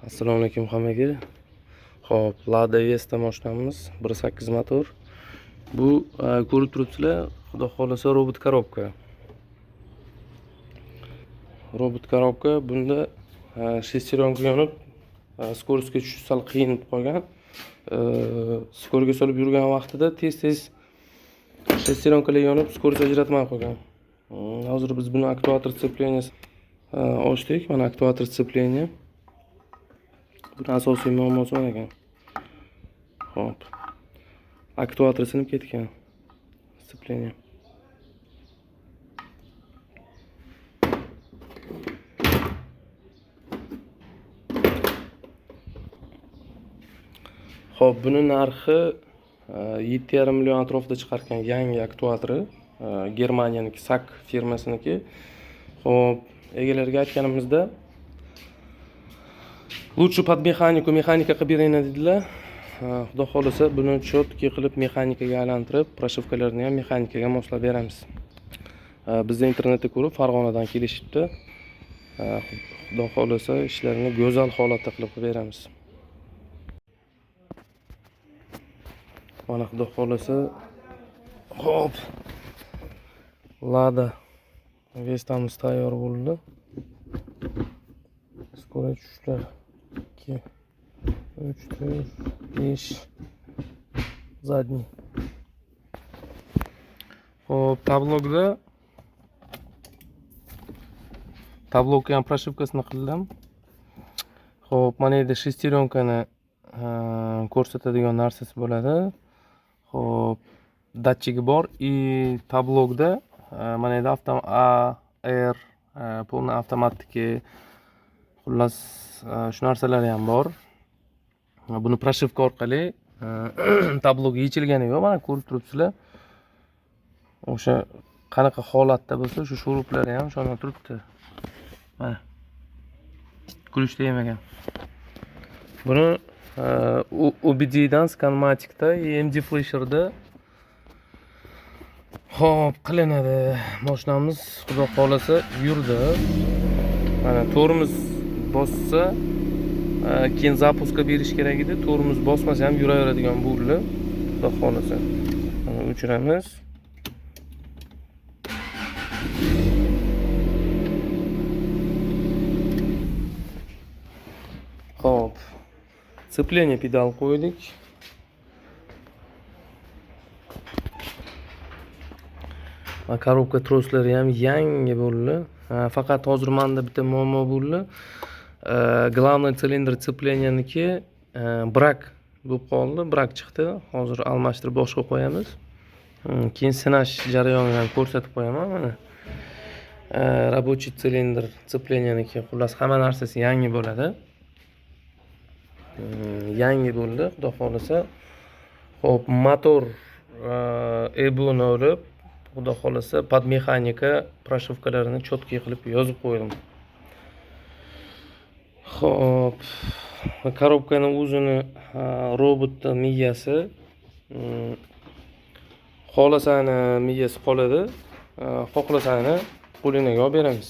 Assalomu alaykum hammaga. Xo'p, Lada Vesta mashinamiz 1.8 motor. Bu ko'rib turibsizlar, xudo xolasa robot korobka. Robot korobka bunda shesteryonka yonib, скоростьga tushish sal qiyin bo'lib qolgan. Skorga solib yurgan vaqtida tez-tez shesteryonkalar yonib, скорость ajratmay qolgan. Hozir biz buni aktuator сцеплениеsi ochdik. Mana aktuator сцепление. Buni asosiy muammosi mana ekan. Xo'p. Aktuator sinib ketgan. Сцепление. Xo'p, buni narxi 7,5 million atrofida chiqarkan yangi aktuatori, Germaniyaniki, SAC firmasiniki. Xo'p, egalariga aytganimizda лучше под mexaniku, mexanika qilib beringlar dedilar. Xudo xolasa buni чётки qilib mexanikaga aylantirib, proshivkalarini ham mexanikaga moslab beramiz. Bizni internetda ko'rib Farg'onadan kelishibdi. Xudo xolasa ishlarini go'zal holatda qilib beramiz. Mana xudo xolasa, xo'p, Lada Vestamiz tayyor bo'ldi. Skora tushishlar 2, 3, 4, 5, задний. Xo'p, tablokka ham proshivkasini qildim. Xo'p, mana yerda shesteryonkani ko'rsatadigan narsasi bo'ladi. Xo'p, datchigi bor и tablokda mana yerda avto A, R, полный avtomatniki, xullas shu narsalari ham bor. Buni proshivka orqali tablok yechilgani yo'q, mana ko'rib turibsizlar. O'sha qanaqa holatda bo'lsa, shu shuruplari ham shonda turibdi. Mana. Kulish tegmagan. Buni OBD dan Scanmatic'da, MD Flasher'da xo'p qilinadi. Mashinamiz xudo xolasa yurdi. Mana tormoz bossa, keyin zapuska berish kerak edi. Tormoz bosmasa ham yuraveradigan bo'ldi. Xudo xolasa. Mana o'chiramiz. Xo'p. Сцепление pedal qo'ydik. Va korobka troslari ham yangi bo'ldi. Faqat hozir menda bitta muammo bo'ldi. Главный silindr сцеплениянiki brak bo'lib qoldi, brak chiqdi. Hozir almashtirib boshqa qo'yamiz. Keyin sinash jarayonini ham ko'rsatib qo'yaman mana. Рабочий silindr сцеплениянiki, xullas hamma narsasi yangi bo'ladi. Yangi bo'ldi, xudo xolasa. Xo'p, motor EBUni olib, xudo xolasa под mexanika proshivkalarini чётки qilib yozib qo'ydim. Xo'p, korobkani o'zini robotni miyasi, xohlasani miyasi qoladi, xohlasani qo'lingga olib beramiz.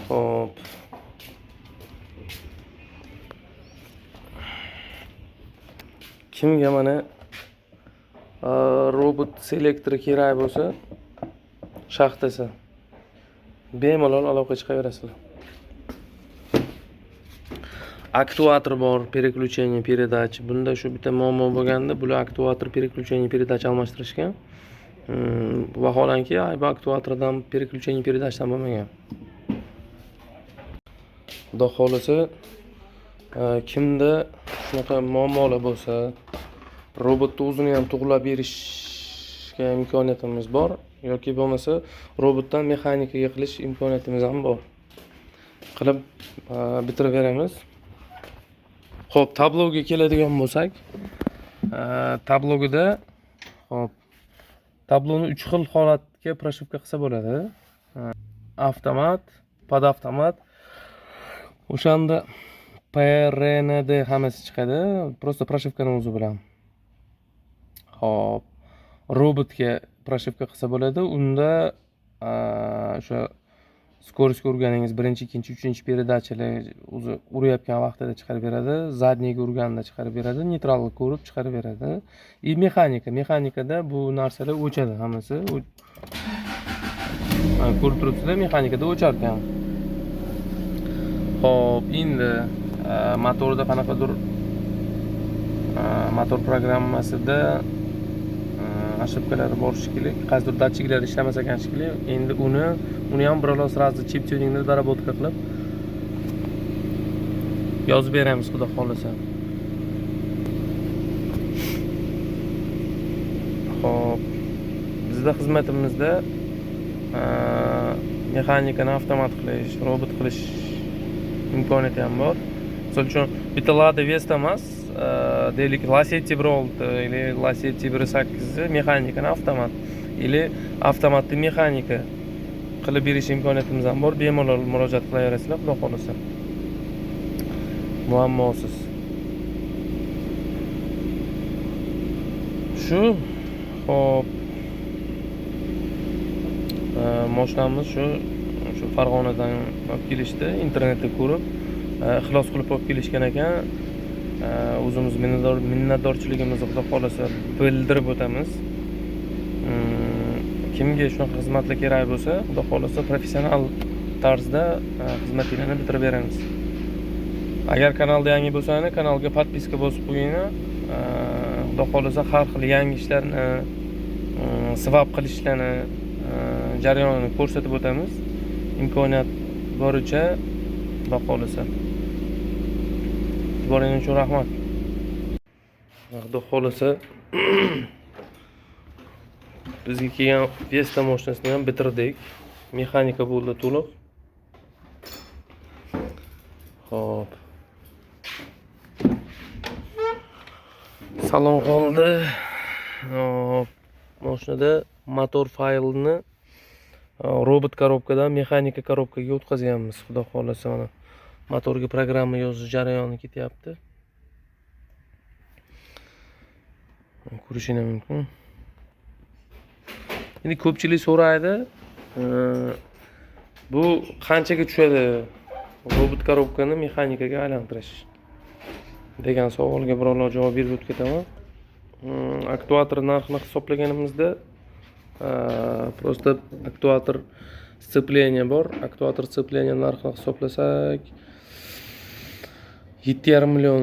Xo'p. Kimga mana robot selektori kerak bo'lsa, shaxtasi bemalol aloqa chiqaverasizlar. Aktuator bor, переключение передач. Bunda shu bitta muammo bo'lganda, bular aktuator переключение передач almashtirishgan. Vaholanki, aybi aktuatordan переключение передачdan bo'lmagan. Xudo xolasa, kimda shunaqa muammolar bo'lsa, robotni o'zini ham to'g'rilab berishga imkoniyatimiz bor yoki bo'lmasa robotdan mexanikaga qilish imkoniyatimiz ham bor. Qilib bitirib beramiz. Xo'p, tabloga keladigan bo'lsak, tablogida xo'p, tabloni 3 xil holatga proshivka qilsa bo'ladi. Avtomat, pod avtomat. O'shanda PRND hammasi chiqadi. Просто proshivkani o'zi bilan. Xo'p, robotga proshivka qilsa bo'ladi. Unda o'sha Скорость urganingiz birinchi, ikkinchi, uchinchi peredachalar o'zi urayotgan vaqtida chiqarib beradi, zadniyga urganda chiqarib beradi, neytralni ko'rib chiqarib beradi. И mexanika, mexanikada bu narsalar o'chadi hammasi. Ko'rib turibsizlar, mexanikada o'char ekan. Xo'p, endi motorda qanaqadir motor programmasida ошибкалari bor shekilli, qaysidir datchiklar ishlamas ekan shekilli. Endi uni ham biror сразу chip tuningni dоработка qilib yozib beramiz, xudo xolasa. Xo'p, bizda xizmatimizda mexanikani avtomat qilish, robot qilish imkoniyati ham bor. Misol uchun, bitta Lada Vesta emas, deylik Lacetti 1.6 или Lacetti 1.8 mexanikani avtomat или avtomatni mexanika qilib berish imkoniyatimiz ham bor. Bemalol murojaat qilaverasizlar, xudo xolasa. Muammosiz. Shu, xo'p, mashinamiz shu Farg'onadan olib kelishdi, internetda ko'rib, ixlos qilib olib kelishgan ekan. O'zimiz minnatdorchiligimizni xudo xolasa bildirib o'tamiz. Kimga shunaqa xizmatlar kerak bo'lsa, xudo xolasa professional tarzda xizmatinglarni bitirib beramiz. Agar kanalda yangi bo'lsangiz, kanalga podpiska bosib qo'yinglar. Xudo xolasa har xil yangi ishlarni, svap qilishlarni jarayonini ko'rsatib o'tamiz. Imkoniyat boricha, xudo xolasa. E'tiboringiz uchun rahmat. Xudo xolasa bizga kelgan Vesta mashinasini ham bitirdik. Mexanika bo'ldi to'liq. Xo'p. Salon qoldi. Xo'p, mashinada motor faylini robot korobkadan mexanika korobkaga o'tkazyapmiz. Xudo xolasa mana motorga programma yozish jarayoni ketyapti. Ko'rishingiz mumkin. Endi ko'pchilik so'raydi, bu qanchaga tushadi robot korobkani mexanikaga aylantirish degan savolga birorta javob berib o'tib ketaman. Aktuator narxini hisoblaganimizda, просто aktuator sцепление bor. Aktuator sцепление narxini hisoblasak 7,5 million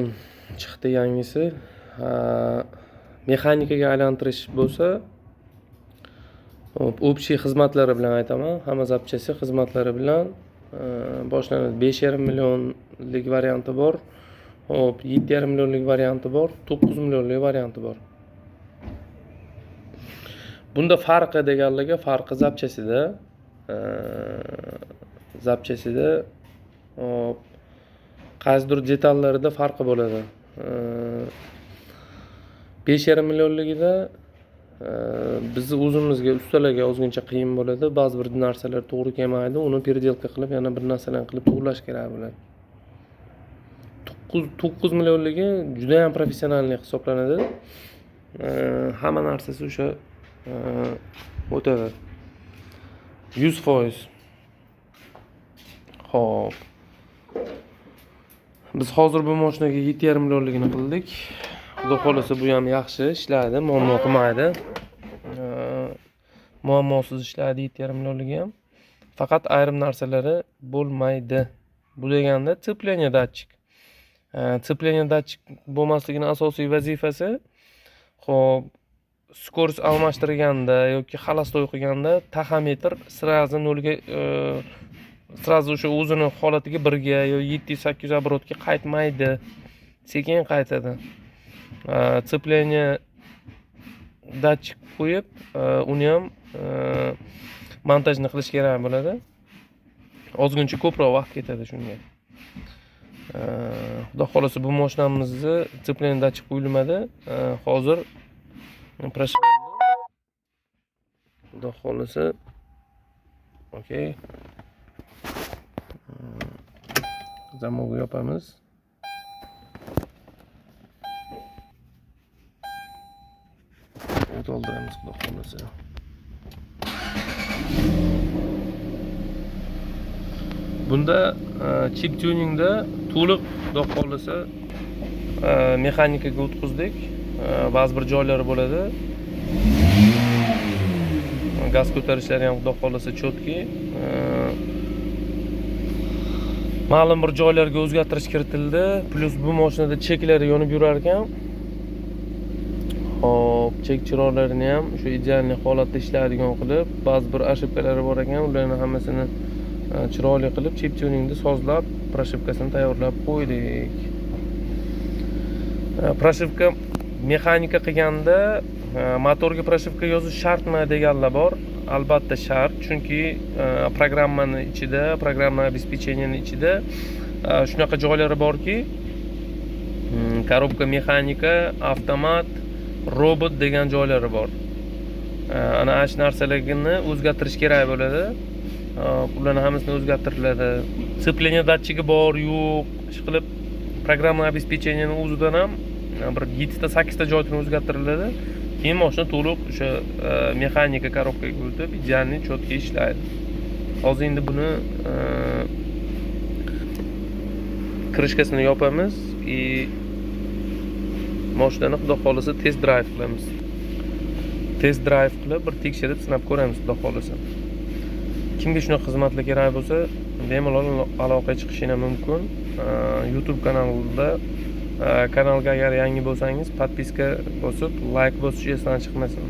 chiqdi yangisi. Mexanikaga aylantirish bo'lsa, общий xizmatlari bilan aytaman, hamma zapchasi xizmatlari bilan boshlanadi. 5,5 millionlik varianti bor. Xo'p, 7,5 millionlik varianti bor, 9 millionlik varianti bor. Bunda farqi deganligi, farqi zapchasida, zapchasida, hop, qaysidir detallarida farqi bo'ladi. 5,5 millionligida bizni o'zimizga, ustalarga ozgincha qiyin bo'ladi. Ba'zi bir narsalar to'g'ri kelmaydi, uni переделка qilib, yana bir narsalarni qilib to'g'rilash kerak bo'ladi. 9 millionligi juda ham professionallik hisoblanadi. Hamma narsasi o'sha o'tadi. 100%. Xo'p. Biz hozir bu mashinaga 7,5 millionligini qildik. Xudo xolasa bu ham yaxshi ishlaydi, muammo qilmaydi. Muammosiz ishlaydi 7,5 millionligi ham. Faqat ayrim narsalari bo'lmaydi. Bu deganda sцепление datchik. Sцепление datchik bo'lmasligining asosiy vazifasi, xo'p, скорость almashtirganda yoki xalastoy qilganda taxometr сразу nolga, сразу o'sha o'zini holatiga 1ga yo 700-800 оборотga qaytmaydi. Sekin qaytadi. Sцепление datchik qo'yib, uni ham montajni qilish kerak bo'ladi. Ozgincha ko'proq vaqt ketadi shunga. Xudo xolasa bu mashinamizni sцепление datchik qo'yilmadi. Hozir xudo xolasa okey. Zamokni yopamiz. O't oldiramiz xudo xolasa. Bunda chip tuningda to'liq, xudo xohlasa, mexanikaga o'tkazdik. Ba'zi bir joylari bo'ladi, gaz ko'tarishlari ham, xudo xohlasa, четкий. Ma'lum bir joylarga o'zgartirish kiritildi. Плюс bu mashinada cheklari yonib yurar ekan. Hop, chek chiroqlarini ham shu идеальный holatda ishlaydigan qilib, ba'zi bir ошибка lari bor ekan, ularni hammasini chiroyli qilib, chip tuningni sozlab, прошивка sini tayyorlab qo'ydik. Прошивка mexanika qilganda motorga прошивка yozish shartmi deganlar bor. Albatta shart, chunki programmani ichida, программа обеспечения ni ichida shunaqa joylari borki, коробка mexanika, avtomat, robot degan joylari bor. Ana shu narsalarni o'zgartirish kerak bo'ladi. Ularni hammasini o'zgartiriladi. Сцепление datchigi bor, yo'q, ish qilib, программа обеспечения ni o'zidan ham bir yettita, sakkizta joyini o'zgartiriladi. Keyin mashina to'liq o'sha mexanika коробка ga o'tib, идеальный, четкий ishlaydi. Hozir endi buni крышка sini yopamiz и mashinani, xudo xohlasa, test drive qilamiz. Test drive qilib, bir tekshirib, sinab ko'ramiz, xudo xohlasa. Kimga shunaqa xizmatlar kerak bo'lsa, bemalol aloqaga chiqishinglar mumkin. YouTube kanalida, kanalga agar yangi bo'lsangiz, подписка bosib, layk bosish esdan chiqmasin.